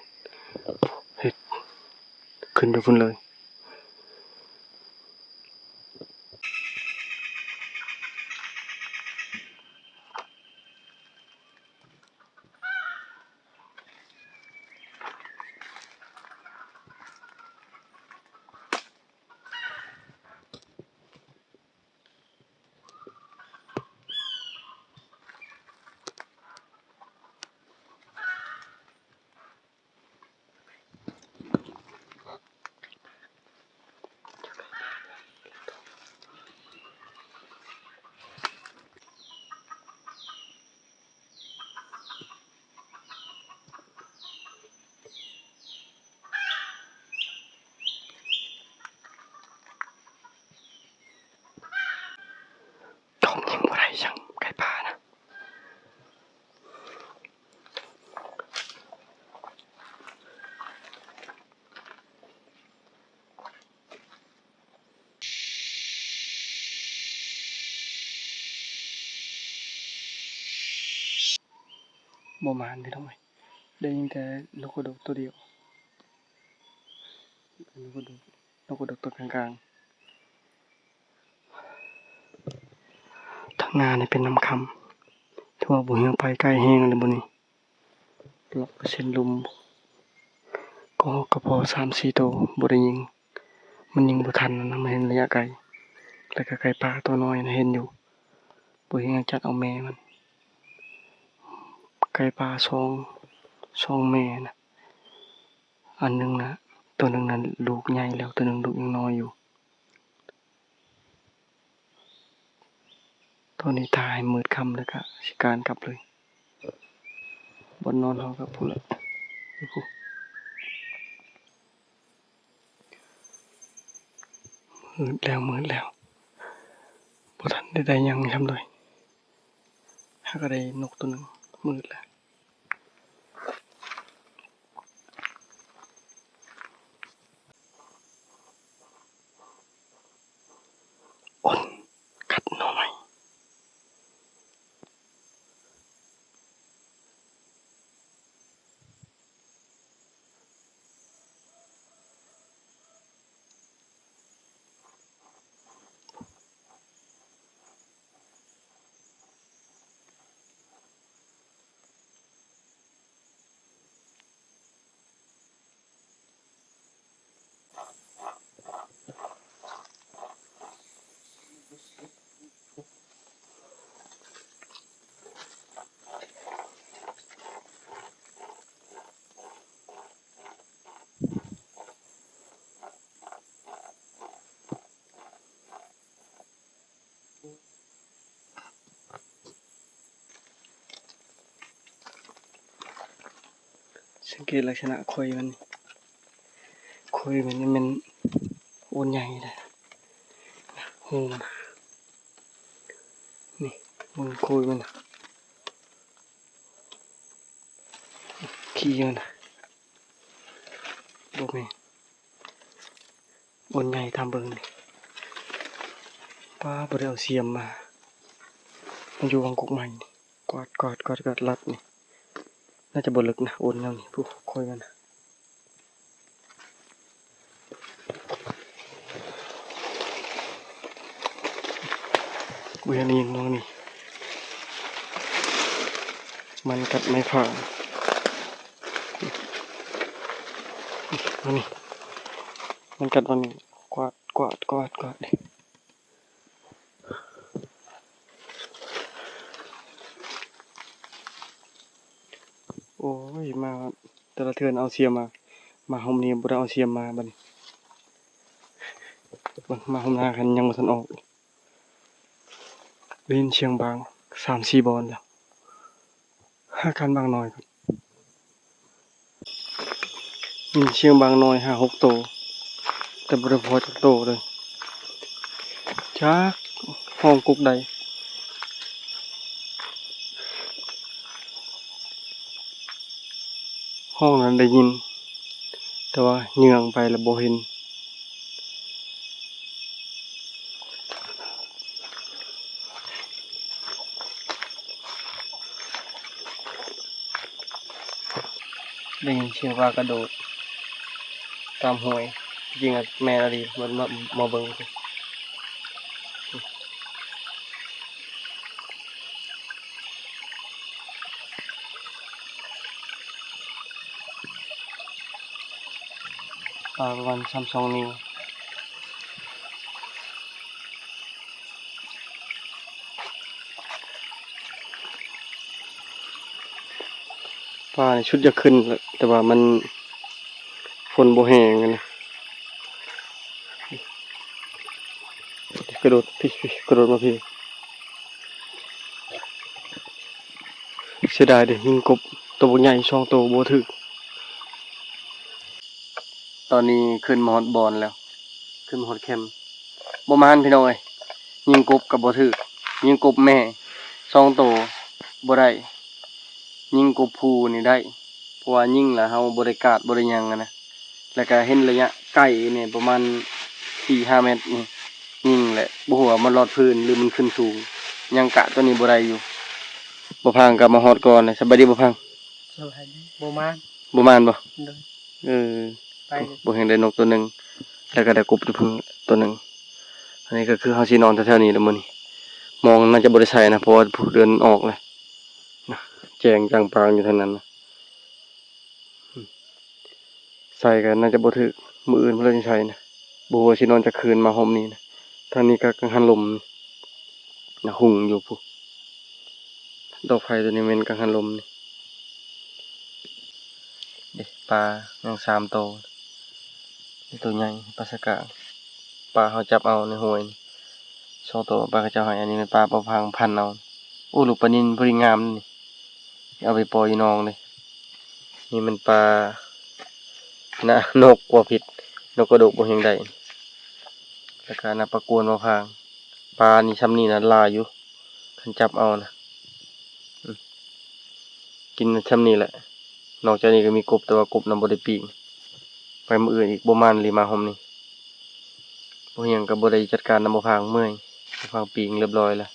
ເຮັດຂຶ້ນຢູ່ພຸ້ນເລີຍ. ໂດມຍິງບໍ່ໄດ້ຊ້ຳ ໄກ່ປ່ານະ. ບໍ່ໝານພີ່ນ້ອງເອີຍ ໄດ້ຍິນແຕ່ນົກກະໂດກໂຕດຽວ. ນົກກະດົກ ນົກກະດົກຕົວກາງໆ. ທາງໜ້ານີ້ເປັນນ້ຳຄຳ ຖືວ່າບໍ່ເຫືອໄປໄກແຮງເລີຍບ່ອນນີ້. ເລາະໄປເສັ້ນລຸ່ມ ກໍ ກໍພໍສາມສີ່ໂຕ ບໍ່ໄດ້ຍິງ ມັນຍິງບໍ່ທັນນະ ມັນເຫັນໄລຍະໄກ. ແລ້ວກໍໄກ່ປ່າໂຕນ້ອຍນະ ເຫັນຢູ່ ບໍ່ເຫັນຫຍັງຈັດເອົາແມ່ມັນ. ໄກ່ປ່າສອງ ສອງແມ່ນະ ອັນໜຶ່ງນະ ໂຕໜຶ່ງນະລູກໃຫຍ່ແລ້ວ ໂຕໜຶ່ງລູກຍັງນ້ອຍຢູ່. ຕອນນີ້ຖ້າໃຫ້ມືດຄ່ຳແລ້ວກະຊິການກັບເລີຍ. ບ່ອນນອນເຮົາກະພຸ້ນລະ ຢູ່ພຸ້ນ. ມືດແລ້ວ ມືດແລ້ວ ບໍ່ທັນໄດ້ ໄດ້ຫຍັງຊ້ຳເລີຍ. ຫາກະໄດ້ນົກໂຕໜຶ່ງ ມືດແລ້ວ. ໂອ້ຍ ກັດໜໍ່ໄມ້. ສັງເກດລັກສະນະຂ້ອຍມັນ ຂ້ອຍມັນນີ້ແມ່ນໂອນໃຫຍ່ເດ້ ຮູມັນ ນີ້ ເບິ່ງໂຄຍມັນ ຂີ້ມັນ ບໍ່ແມ່ນ ໂອນໃຫຍ່ຕາມເບິ່ງນີ້ ປ້າ ບໍ່ໄດ້ເອົາສຽມມາ ມັນຢູ່ວັງກົກໃໝ່ນີ້ ກວາດ ກວາດ ກວາດ ກວາດ ລັດນີ້ ໜ້າຈະບໍ່ເລິກນະ ໂອນແນວນີ້ ຜູ້ ຂ້ອຍວ່ານະ. ອຸ້ຍ ອັນນີ້ນ້ອງນີ້ ມັນກັດໄມ້ຝາງ ອັນນີ້ ມັນກັດອັນນີ້ ກວາດ ກວາດ ກວາດ ກວາດ. ໂອ້ຍ ມາແຕ່ລະເທື່ອເອົາສຽມມາ ມາຮົມນີ້ບໍ່ໄດ້ເອົາສຽມມາບັດນີ້ ເບິ່ງ ມາຮົມໜ້າຄັນຍັງບໍ່ທັນອອກ ໄດ້ຍິນສຽງບາງສາມສີ່ບ່ອນແລ້ວ. ຫາການບາງໜ້ອຍກ່ອນ ມີສຽງບາງໜ້ອຍຫ້າຫົກໂຕ ແຕ່ບໍ່ໄດ້ພໍຈັກໂຕເລີຍ ຈັກຮ້ອງກົກໃດ ຮ້ອງນັ້ນໄດ້ຍິນ ແຕ່ວ່າເຍືອງໄປແລ້ວບໍ່ເຫັນ. ໄດ້ຍິນສຽງປາກະໂດດຕາມຫ້ວຍ ຈິງແມ່ນອີ່ຫຼີ ມາ ມາ ມາເບິ່ງ. ປາປະມານສາມສອງນິ້ວ ປານີ້ຊຸດຢາກຂຶ້ນແຫຼະ ແຕ່ວ່າມັນ ຝົນບໍ່ແຮງຫັ້ນນະ ກະໂດດພີ້ ກະໂດດມາພີ້. ເສຍດາຍເດ້ ຍິງກົບໂຕບັກໃຫຍ່ສອງໂຕບໍ່ຖືກ. ຕອນນີ້ຂຶ້ນມາຮອດບ່ອນແລ້ວ ຂຶ້ນມາຮອດແຄມ ບໍ່ມານພີ່ນ້ອງເອີຍ ຍິງກົບກໍບໍ່ຖືກ ຍິງກົບແມ່ສອງໂຕບໍ່ໄດ້ ຍິງກົບຜູ້ນີ້ໄດ້ ເພາະວ່າຍິງແລ້ວເຮົາບໍ່ໄດ້ກາດບໍ່ໄດ້ຫຍັງຫັ້ນນະ ແລ້ວກໍເຫັນໄລຍະໄກນີ້ປະມານສີ່ຫ້າແມັດນີ້ ຍິງແຫຼະ ບໍ່ຮູ້ວ່າມັນລອດພື້ນ ຫຼືມັນຂຶ້ນສູງ ຍັງກະຕົວນີ້ບໍ່ໄດ້ຢູ່. ບໍ່ພັງກໍມາຮອດກ່ອນ. ສະບາຍດີບໍ່ພັງ? ສະບາຍດີ. ບໍ່ມານ ບໍ່ມານບໍ່? ໂດຍ. ເອີ ບໍ່ແຮງໄດ້ນົກໂຕໜຶ່ງ ແລ້ວກໍໄດ້ກົບຢູ່ເພິ່ນໂຕໜຶ່ງ. ອັນນີ້ກໍຄືເຮົາຊິນອນແຖວໆນີ້ແຫຼະມື້ນີ້. ມອງໜ້າຈະບໍ່ໄດ້ໃສ່ນະ ເພາະວ່າຜູ້ເດືອນອອກແລ້ວນະ ແຈ້ງຈາງປາງຢູ່ທາງນັ້ນນະ. ໃສ່ກໍໜ້າຈະບໍ່ຖືກ ມື້ອື່ນພຸ້ນລະຊິໃສ່ນະ. ບໍ່ຮູ້ວ່າຊິນອນຈັກຄືນມາຮົ່ມນີ້ນະ. ທາງນີ້ກໍກັງຫັນລົມນະ ຮຸ່ງຢູ່ພຸ້ນ. ດອກໄຜ່ຕົວນີ້ແມ່ນກັງຫັນລົມນີ້. ເດ້ ປາຍັງສາມໂຕ ໂຕໃຫຍ່ ປາສະກາງ. ປາເຮົາຈັບເອົາໃນຫ້ວຍນີ້ສອງໂຕ ປາເຂົາເຈົ້າໃຫ້. ອັນນີ້ແມ່ນປາເປົາພາງພັນເອົາ. ໂອ້ ລູກປານິນພໍດີງາມນີ້. ເອົາໄປປ່ອຍຢູ່ໜອງເດ້. ນີ້ແມ່ນປານະ ນົກ ບໍ່ຜິດ ນົກກະໂດກບໍ່ແຮງໄດ້. ແລ້ວກະນະ ປາກວນ ປາພາງ. ປານີ້ຊ່ຳນີ້ນະຫຼາຍຢູ່ ຄັນຈັບເອົານະ. ອືມ ກິນຊ່ຳນີ້ແຫຼະ. ນອກຈາກນີ້ກໍມີກົບ ແຕ່ວ່າກົບນະບໍ່ໄດ້ປີ້ງ. ໄປມື້ອື່ນອີກ ບໍ່ມານລີມາຮົ່ມນີ້. ບໍ່ຫຍັງກໍບໍ່ໄດ້ຈັດການນຳບໍ່ພາງ ເມື່ອຍ. ບໍ່ພາງປີ້ງຮຽບຮ້ອຍແລ້ວ.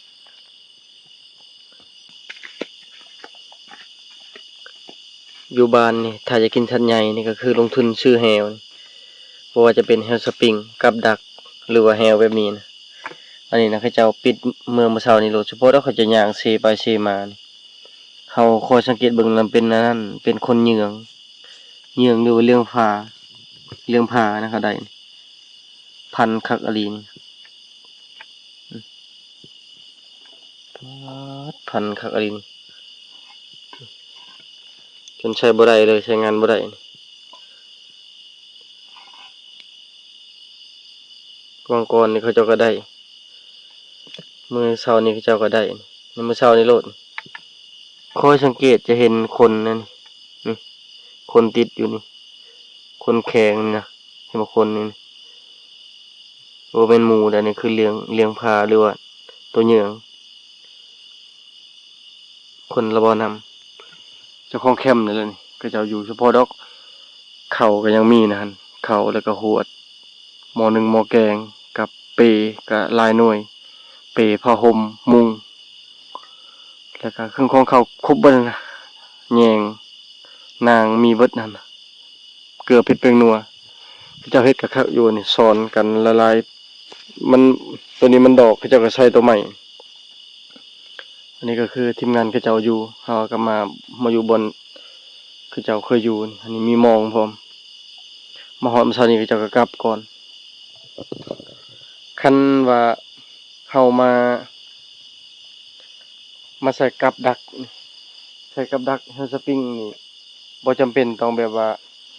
ຢູ່ບ້ານນີ້ ຖ້າຢາກກິນສັດໃຫຍ່ນີ້ ກໍຄືລົງທຶນຊື້ແຮ້ວນີ້ ບໍ່ວ່າຈະເປັນແຮ້ວສະປິງ ກັບດັກ ຫຼືວ່າແຮ້ວແບບນີ້ນະ. ອັນນີ້ນະ ເຂົາເຈົ້າປິດເມືອງມື້ເຊົ້ານີ້ໂລດ ສະເພາະດອກ ເຂົາເຈົ້າຍ່າງເຊໄປເຊມານີ້. ເຮົາຄອຍສັງເກດເບິ່ງນຳ ເປັນອັນນັ້ນ ເປັນຂົນເຫຍື້ອງ ເຫຍື້ອງ ຫຼືວ່າເຫຼືອງຜາ ເຫຼືອງຜານະ ເຂົາໄດ້ນີ້. ພັນຄັກອີ່ຫຼີນີ້. ປາດ ພັນຄັກອີ່ຫຼີນີ້ ຈົນໃຊ້ບໍ່ໄດ້ເລີຍ ໃຊ້ງານບໍ່ໄດ້ນີ້. ວັນກ່ອນນີ້ເຂົາເຈົ້າກໍໄດ້ ມື້ເຊົ້ານີ້ເຂົາເຈົ້າກໍໄດ້ ໃນມື້ເຊົ້ານີ້ໂລດ. ຄອຍສັງເກດຈະເຫັນຂົນນັ້ນ ນີ້ ຂົນຕິດຢູ່ນີ້ ຂົນແຂງນີ້ນະ ເຫັນບໍ່ ຂົນນີ້ ນີ້ ບໍ່ແມ່ນໝູເດ້ ນີ້ຄືເຫຼືອງ ເຫຼືອງຜາ ຫຼືວ່າໂຕເຫຍື້ອງ. ຄົນລະບໍ່ນຳ ເຈົ້າຂອງແຄມນີ້ແຫຼະນີ້ ເຂົາເຈົ້າຢູ່ສະເພາະດອກ. ເຂົ້າກໍຍັງມີນະຫັ້ນ ເຂົ້າ ແລ້ວກໍຫວດ ໝໍ້ໜຶ້ງ ໝໍ້ແກງ ກັບເປກໍຫຼາຍໜ່ວຍ ເປ ຜ້າຫົ່ມ ມຸ້ງ ແລ້ວກໍເຄື່ອງຂອງເຂົາຄົບເບິດນະ ແຍງ ນາງມີເບິດຫັ້ນນະ ເກືອ ເຜັດ ແປ້ງນົວ. ເຂົາເຈົ້າເຮັດກໍຄັກຢູ່ນີ້ ຊ້ອນກັນຫຼາຍໆ ມັນ ໂຕນີ້ມັນດອກ ເຂົາເຈົ້າກໍໃສ່ໂຕໃໝ່. ອັນນີ້ກໍຄືທີມງານເຂົາເຈົ້າຢູ່ ເຮົາກໍມາ ມາຢູ່ບ່ອນເຂົາເຈົ້າເຄີຍຢູ່. ອັນນີ້ມີມອງພ້ອມ ມາຮອດມື້ເຊົ້ານີ້ເຂົາເຈົ້າກໍກັບກ່ອນ. ຄັນວ່າເຮົາມາ ມາໃສ່ກັບດັກ ໃສ່ກັບດັກແຮວສະປິງນີ້ ບໍ່ຈຳເປັນຕ້ອງແບບວ່າ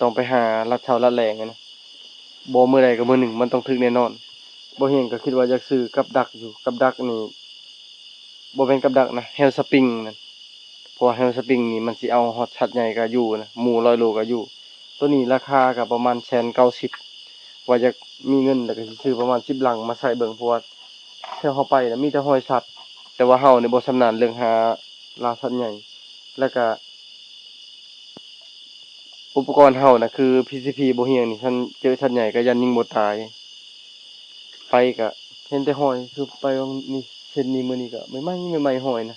ຕ້ອງໄປຫາລັດເຊົ້າລັດແລງນະ. ບໍ່ ມື້ໃດກໍມື້ໜຶ່ງມັນຕ້ອງຖືກແນ່ນອນ. ບໍ່ຮຽນກໍຄິດວ່າຢາກຊື້ກັບດັກຢູ່ ກັບດັກນີ້ ບໍ່ແມ່ນກັບດັກນະ ແຮວສະປິງນັ້ນ. ເພາະວ່າແຮວສະປິງນີ້ມັນຊິເອົາຮອດສັດໃຫຍ່ກໍຢູ່ນະ ໝູຮ້ອຍໂລກໍຢູ່. ໂຕນີ້ລາຄາກໍປະມານແສນເກົ້າສິບ ວ່າຢາກມີເງິນແລ້ວກໍຊິຊື້ປະມານສິບລັງມາໃສ່ເບິ່ງ ເພາະວ່າແຖວເຮົາໄປນະມີແຕ່ຮອຍສັດ ແຕ່ວ່າເຮົານີ້ບໍ່ຊຳນານເລື່ອງຫາລ່າສັດໃຫຍ່ ແລ້ວກະ ອຸປະກອນເຮົານະ ຄື ພີຊີພີ ບໍ່ຮຽງນີ້ ຄັນເຈີສັດໃຫຍ່ກໍຢ້ານຍິງບໍ່ຕາຍ. ໄປກະເຫັນແຕ່ຮອຍ ຄືໄປວັງນີ້ ເສັ້ນນີ້ມື້ນີ້ກະໃໝ່ໆ ໃໝ່ໆ ຮອຍນະ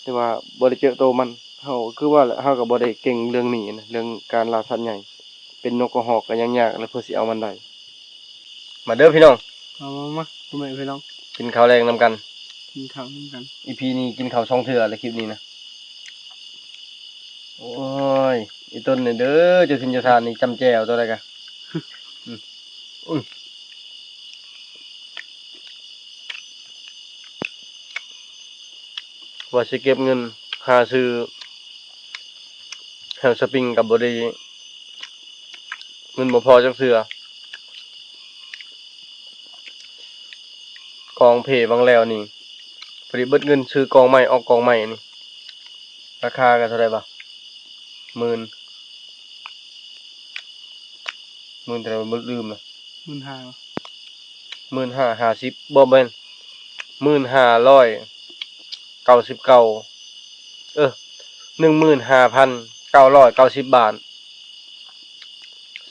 ແຕ່ວ່າບໍ່ໄດ້ເຈີໂຕມັນ. ເຮົາຄືວ່າແຫຼະ ເຮົາກໍບໍ່ໄດ້ເກັ່ງເລື່ອງນີ້ນະ ເລື່ອງການລ່າສັດໃຫຍ່ ເປັນນົກກະຮອກກໍຍັງຍາກ ແລ້ວເພື່ອຊິເອົາມັນໄດ້. ມາເດີພີ່ນ້ອງ ມາ ມາ ມາ ພໍ່ແມ່ພີ່ນ້ອງ ກິນເຂົ້າແລງນຳກັນ ກິນເຂົ້ານຳກັນ. ອີພີນີ້ກິນເຂົ້າສອງເທື່ອແລ້ວ ຄລິບນີ້ນະ. ໂອ້ຍ ອີຕົນນີ້ເດີ ເຈົ້າຖິ່ນເຈົ້າຖານນີ້ ຈ້ຳແຈ່ວຕົວໃດກະ ອືມ ອືມ ວ່າຊິເກັບເງິນຫາຊື້ແຮວສະປິງກໍບໍ່ໄດ້ ເງິນບໍ່ພໍຈັກເທື່ອ. ກອງເພຫວ່າງແລ້ວນີ້ ພໍດີເບິດເງິນຊື້ກອງໃໝ່ ອອກກອງໃໝ່ນີ້ ລາຄາກໍເທົ່າໃດວະ ໝື່ນ ໝື່ນເທົ່າໃດ ບໍ່ ລືມລະ ໝື່ນຫ້າ ໝື່ນຫ້າ ຫ້າສິບ ບໍ່ແມ່ນ ໝື່ນຫ້າຮ້ອຍເກົ້າສິບເກົ້າ ເອີ ໜຶ່ງໝື່ນຫ້າພັນເກົ້າຮ້ອຍເກົ້າສິບບາດ.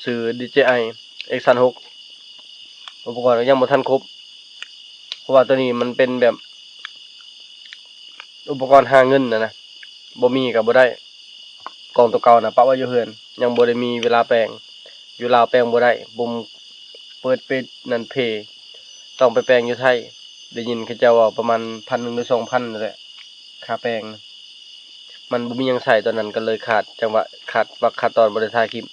ຊື້ດີເຈໄອ ເອັກຊັນຫົກ ອຸປະກອນກໍຍັງບໍ່ທັນຄົບ ເພາະວ່າໂຕນີ້ມັນເປັນແບບອຸປະກອນຫາເງິນນະນະ ບໍ່ມີກໍບໍ່ໄດ້. ກອງໂຕເກົ່ານະປະໄວ້ຢູ່ເຮືອນ ຍັງບໍ່ໄດ້ມີເວລາແປງ. ຢູ່ລາວແປງບໍ່ໄດ້ ບໍ່ເປີດເຟສນັ້ນເພ ຕ້ອງໄປແປງຢູ່ໄທ. ໄດ້ຍິນເຂົາເຈົ້າເວົ້າປະມານພັນໜຶ່ງຫຼືສອງພັນນັ້ນແຫຼະ ຄ່າແປງ. ມັນບໍ່ມີຫຍັງໃຊ້ຕອນນັ້ນ ກໍເລີຍຂາດຈັງຫວະ ຂາດວັກຂາດຕອນ ບໍ່ໄດ້ຖ່າຍຄລິບ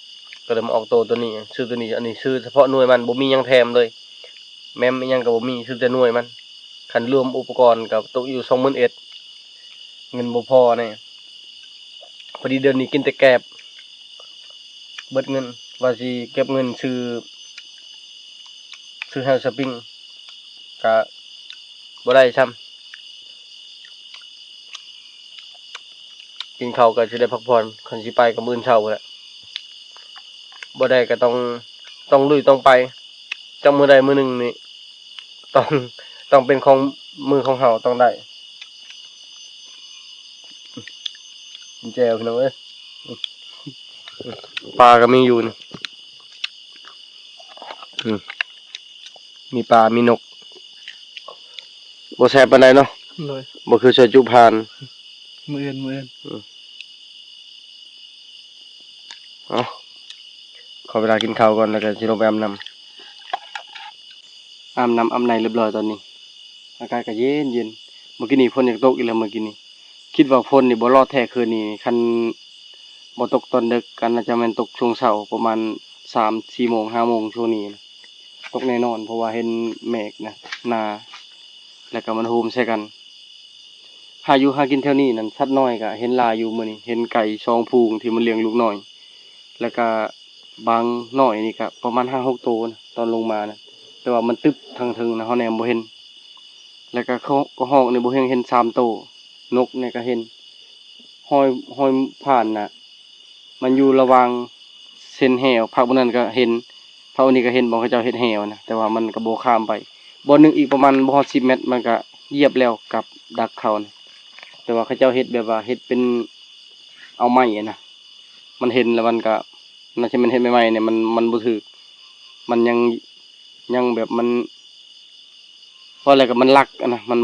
ກໍເລີຍມາອອກໂຕໂຕນີ້ ຊື້ໂຕນີ້. ອັນນີ້ຊື້ສະເພາະໜ່ວຍມັນ ບໍ່ມີຫຍັງແຖມເລີຍ ແມມອີ່ຫຍັງກໍບໍ່ມີ ຊື້ແຕ່ໜ່ວຍມັນ. ຄັນລວມອຸປະກອນກໍຕົກຢູ່ສອງໝື່ນເອັດ ເງິນບໍ່ພໍແນ່. ພໍດີເດືອນນີ້ກິນແຕ່ແກບ ເບິດເງິນ ວ່າຊິເກັບເງິນຊື້ ຊື້ແຮວສະປຣິງ ກະບໍ່ໄດ້ຊ້ຳ. ກິນເຂົ້າກໍຊິໄດ້ພັກຜ່ອນ ຄັນຊິໄປກໍມື້ອື່ນເຊົ້າພຸ້ນແຫຼະ. ບໍ່ໄດ້ກໍຕ້ອງ ຕ້ອງລຸຍ ຕ້ອງໄປ ຈັກມື້ໃດມື້ໜຶ່ງນີ້ ຕ້ອງ ຕ້ອງເປັນຂອງ ມືຂອງເຮົາ ຕ້ອງໄດ້. ກິນແຈ່ວພີ່ນ້ອງເອີຍ ປາກໍມີຢູ່ນີ້ ອືມ ມີປາ ມີນົກ ບໍ່ແຊບປານໃດເນາະ. ໂດຍ ບໍ່ຄືຊອຍຈຸຜ່ານ ມື້ອື່ນ ມື້ອື່ນ ອືມ. ເອົາ ຂໍເວລາກິນເຂົ້າກ່ອນ ແລ້ວກໍຊິລົງໄປອາບນ້ຳ. ອາບນ້ຳອາບໃນຮຽບຮ້ອຍຕອນນີ້ ອາກາດກໍເຢັນໆ. ມື້ກີ້ນີ້ຝົນຢາກຕົກອີກແລ້ວ ມື້ກີ້ນີ້ ຄິດວ່າຝົນນີ້ບໍ່ລອດແທ້ຄືນນີ້. ຄັນບໍ່ຕົກຕອນເດິກ ກໍໜ້າຈະແມ່ນຕົກຊ່ວງເຊົ້າ ປະມານສາມສີ່ໂມງ ຫ້າໂມງ ຊ່ວງນີ້ນະ ຕົກແນ່ນອນ ເພາະວ່າເຫັນເມກນະໜາ ແລ້ວກໍມັນໂຮມໃສ່ກັນ. ຫາຢູ່ຫາກິນແຖວນີ້ນັ້ນ ສັດນ້ອຍກໍເຫັນຫຼາຍຢູ່ມື້ນີ້ ເຫັນໄກ່ສອງຝູງທີ່ມັນລ້ຽງລູກນ້ອຍ ແລ້ວກໍບາງນ້ອຍນີ້ກໍປະມານຫ້າຫົກໂຕນະ ຕອນລົງມານະ ແຕ່ວ່າມັນຕຶບທາງເທິງນະ ເຮົາແນມບໍ່ເຫັນ. ແລ້ວກໍ ກະຮອກນີ້ບໍ່ຮຽງເຫັນສາມໂຕ ນົກນີ້ກໍເຫັນ ຮອຍ ຮອຍຜ່ານນະ ມັນຢູ່ລະຫວ່າງເສັ້ນແຮ້ວ ພາກບ່ອນນັ້ນກໍເຫັນ ພາກບ່ອນນີ້ກໍເຫັນ ບ່ອນເຂົາເຈົ້າເຮັດແຮ້ວນະ ແຕ່ວ່າມັນກໍບໍ່ຂ້າມໄປ. ບ່ອນໜຶ່ງອີກປະມານບໍ່ຮອດສິບແມັດ ມັນກໍຢຽບແລ້ວກັບດັກເຂົານະ ແຕ່ວ່າເຂົາເຈົ້າເຮັດແບບວ່າເຮັດເປັນເອົາໄມ້ນະ ມັນເຫັນແລ້ວມັນກໍ ໜ້າຈະແມ່ນເຮັດໃໝ່ໆນີ້ ມັນ ມັນບໍ່ຖືກ ມັນຍັງ ຍັງແບບມັນ ເວົ້າແລ້ວກໍມັນລັກນະ ມັນ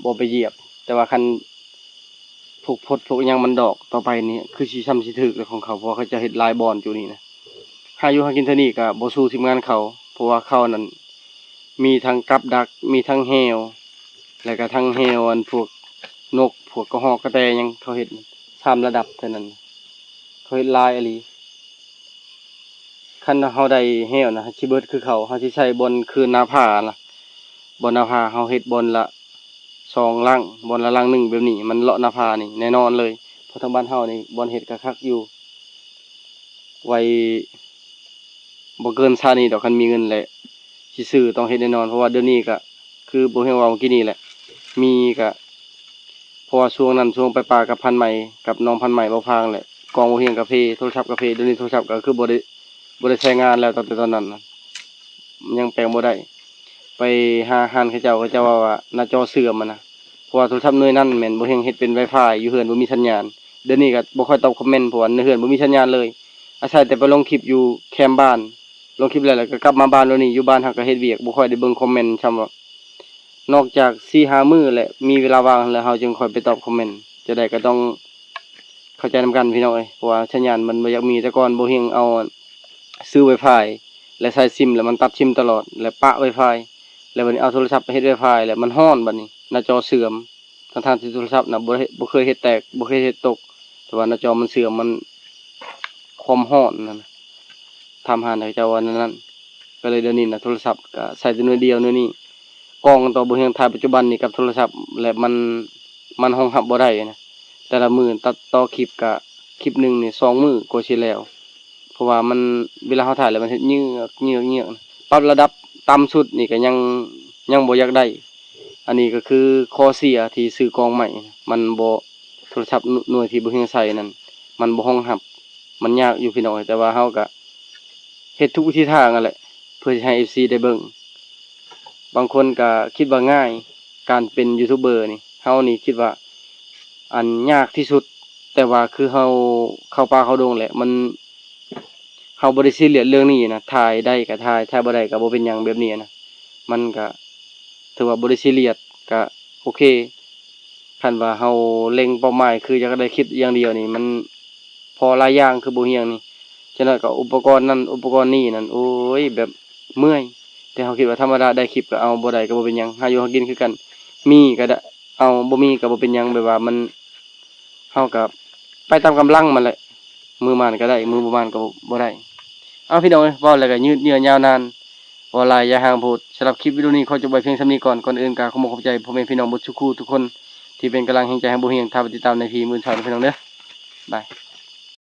ບໍ່ໄປຢຽບ. ແຕ່ວ່າຄັນພວກພົດພວກຫຍັງມັນດອກຕໍ່ໄປນີ້ ຄືຊິຊ່ຳຊິຖືກແລ້ວຂອງເຂົາ ເພາະວ່າເຂົາເຈົ້າເຮັດຫຼາຍບ່ອນຢູ່ນີ້ນະ. ຫາຢູ່ຫາກິນເທື່ອນີ້ກໍບໍ່ສູ້ທີມງານເຂົາ ເພາະວ່າເຂົານັ້ນມີທັງກັບດັກ ມີທັງແຮ້ວ ແລ້ວກໍທັງແຮ້ວອັນພວກນົກ ພວກກະຮອກກະແຕຫຍັງ ເຂົາເຮັດສາມລະດັບເທົ່ານັ້ນ ເຂົາເຮັດຫຼາຍອີ່ຫຼີ. ຄັນເຮົາໄດ້ແຮ້ວນະ ຊິເບິດຄືເຂົາ ເຮົາຊິໃສ່ບ່ອນຄືນາຜານະ ບ່ອນນາຜາເຮົາເຮັດບ່ອນລະສອງຫຼັງ ບ່ອນລະຫຼັງໜຶ່ງແບບນີ້ ມັນເລາະນາຜານີ້ແນ່ນອນເລີຍ ເພາະທາງບ້ານເຮົານີ້ບ່ອນເຮັດກະຄັກຢູ່ ໄວ້ບໍ່ເກີນຊາດນີ້ດອກ ຄັນມີເງິນແຫຼະຊິຊື້ ຕ້ອງເຮັດແນ່ນອນ ເພາະວ່າດຽວນີ້ກະຄືບໍ່ຮຽງເວົ້າກີ້ນີ້ແຫຼະ ມີກະ ເພາະວ່າຊ່ວງນັ້ນ ຊ່ວງໄປປ່າກັບພັນໃໝ່ ກັບນ້ອງພັນໃໝ່ ເບົາພາງແຫຼະ ກ້ອງບໍ່ຮຽງກະເພ ໂທລະສັບກະເພ ດຽວນີ້ໂທລະສັບກະຄືບໍ່ໄດ້ ບໍ່ໄດ້ໃຊ້ງານແລ້ວ ຕັ້ງແຕ່ຕອນນັ້ນນະ ຍັງແປງບໍ່ໄດ້. ໄປຫາຮ້ານເຂົາເຈົ້າ ເຂົາເຈົ້າວ່າ ວ່າໜ້າຈໍເສື່ອມຫັ້ນນະ ເພາະວ່າໂທລະສັບໜ່ວຍນັ້ນແມ່ນບໍ່ຮຽງເຮັດເປັນ Wi-Fi ຢູ່ເຮືອນບໍ່ມີສັນຍານ. ດຽວນີ້ກະບໍ່ຄ່ອຍຕອບຄອມເມັນ ເພາະວ່າໃນເຮືອນບໍ່ມີສັນຍານເລີຍ ອາໄສແຕ່ໄປລົງຄລິບຢູ່ແຄມບ້ານ ລົງຄລິບແລ້ວ ແລ້ວກໍກັບມາບ້ານ ດຽວນີ້ຢູ່ບ້ານຫາກະເຮັດວຽກ ບໍ່ຄ່ອຍໄດ້ເບິ່ງຄອມເມັນຊ່ຳວ່າ ນອກຈາກສີ່ຫ້າມື້ແຫຼະ ມີເວລາວ່າງແລ້ວ ເຮົາຈຶ່ງຄ່ອຍໄປຕອບຄອມເມັນ. ຈັ່ງໃດກໍຕ້ອງເຂົ້າໃຈນຳກັນພີ່ນ້ອງເອີຍ ເພາະວ່າສັນຍານມັນບໍ່ຢາກມີ. ແຕ່ກ່ອນບໍ່ຮຽງເອົາ ຊື້ Wi-Fi ແລະໃສ່ຊິມ ແລ້ວມັນຕັດຊິມຕະຫຼອດ ແລະປະ Wi-Fi ແລ້ວບັດນີ້ເອົາໂທລະສັບໄປເຮັດ Wi-Fi ແລ້ວມັນຮ້ອນ ບັດນີ້ໜ້າຈໍເສື່ອມ ທັງໆທີ່ໂທລະສັບນະ ບໍ່ໄດ້ ບໍ່ເຄີຍເຮັດແຕກ ບໍ່ເຄີຍເຮັດຕົກ ແຕ່ວ່າໜ້າຈໍມັນເສື່ອມ ມັນຄວາມຮ້ອນນັ້ນນະ ຖາມຫາເຂົາເຈົ້າວ່າແນວນັ້ນ. ກໍເລີຍດຽວນີ້ນະ ໂທລະສັບກໍໃຊ້ແຕ່ໜ່ວຍດຽວໜ່ວຍນີ້ ກ້ອງຕໍ່ບໍ່ຮຽງ ຖ້າປັດຈຸບັນນີ້ກັບໂທລະສັບ ແລະມັນ ມັນຮອງຮັບບໍ່ໄດ້ນະ ແຕ່ລະມື້ຕັດຕໍ່ຄລິບກະ ຄລິບໜຶ່ງນີ້ສອງມື້ກວ່າຊິແລ້ວ ເພາະວ່າມັນ ເວລາເຮົາຖ່າຍແລ້ວມັນເຮັດເຍືອກ ເຍືອກ ເຍືອກ ປັບລະດັບຕ່ຳສຸດນີ້ກໍຍັງ ຍັງບໍ່ຢາກໄດ້. ອັນນີ້ກໍຄືຂໍ້ເສຍທີ່ຊື້ກ້ອງໃໝ່ ມັນບໍ່ ໂທລະສັບໜ່ວຍທີ່ບໍ່ຮຽງໃຊ້ນັ້ນ ມັນບໍ່ຮອງຮັບ ມັນຍາກຢູ່ພີ່ນ້ອງເອີຍ. ແຕ່ວ່າເຮົາກະເຮັດທຸກວິທີທາງຫັ້ນແຫຼະ ເພື່ອຊິໃຫ້ເອັຟຊີໄດ້ເບິ່ງ. ບາງຄົນກະຄິດວ່າງ່າຍ ການເປັນຢູທູບເບີນີ້ ເຮົານີ້ຄິດວ່າ ອັນຍາກທີ່ສຸດ ແຕ່ວ່າຄືເຮົາເຂົ້າປ່າເຂົ້າດົງແຫຼະ ມັນ ເຮົາບໍ່ໄດ້ຊີຣຽສເລື່ອງນີ້ນະ ຖ່າຍໄດ້ກະຖ່າຍ ຖ່າຍບໍ່ໄດ້ກະບໍ່ເປັນຫຍັງ ແບບນີ້ນະ ມັນກະຖືວ່າບໍ່ໄດ້ຊີຣຽສ ກະໂອເຄ. ຄັນວ່າເຮົາເລັງເປົ້າໝາຍຄືຢາກໄດ້ຄລິບຢ່າງດຽວນີ້ ມັນພໍຫຼາຍຢ່າງ ຄືບໍ່ຮຽງນີ້ ຈັ່ງໃດກໍອຸປະກອນນັ້ນອຸປະກອນນີ້ນັ້ນ ໂອ້ຍ ແບບເມື່ອຍ. ແຕ່ເຮົາຄິດວ່າທຳມະດາ ໄດ້ຄລິບກໍເອົາ ບໍ່ໄດ້ກໍບໍ່ເປັນຫຍັງ ຫາຢູ່ຫາກິນຄືກັນ ມີກໍໄດ້ເອົາ ບໍ່ມີກໍບໍ່ເປັນຫຍັງ ແບບວ່າມັນ ເຮົາກໍໄປຕາມກຳລັງມັນແຫຼະ ມື້ໝານກໍໄດ້ ມື້ບໍ່ໝານກໍບໍ່ໄດ້. ເອົາ ພີ່ນ້ອງເອີຍ ເວົ້າແລ້ວກໍຍືດເຍື້ອຍາວນານ ເວົ້າຫຼາຍຢ່າຫ້າງໂພດ. ສຳລັບຄລິບວິດີໂອນີ້ ຂໍຈົບໄວ້ພຽງສ່ຳນີ້ກ່ອນ. ກ່ອນອື່ນກໍຂໍຂອບໃຈພໍ່ແມ່ພີ່ນ້ອງເບິດສູ່ຄູ່ທຸກຄົນ ທີ່ເປັນກຳລັງແຮງໃຈໃຫ້ບໍ່ຫ່ຽງ ຖ້າໄປຕິດຕາມໃນພີມື້ເຊົ້າເດີພີ່ນ້ອງເດີ. ບາຍ.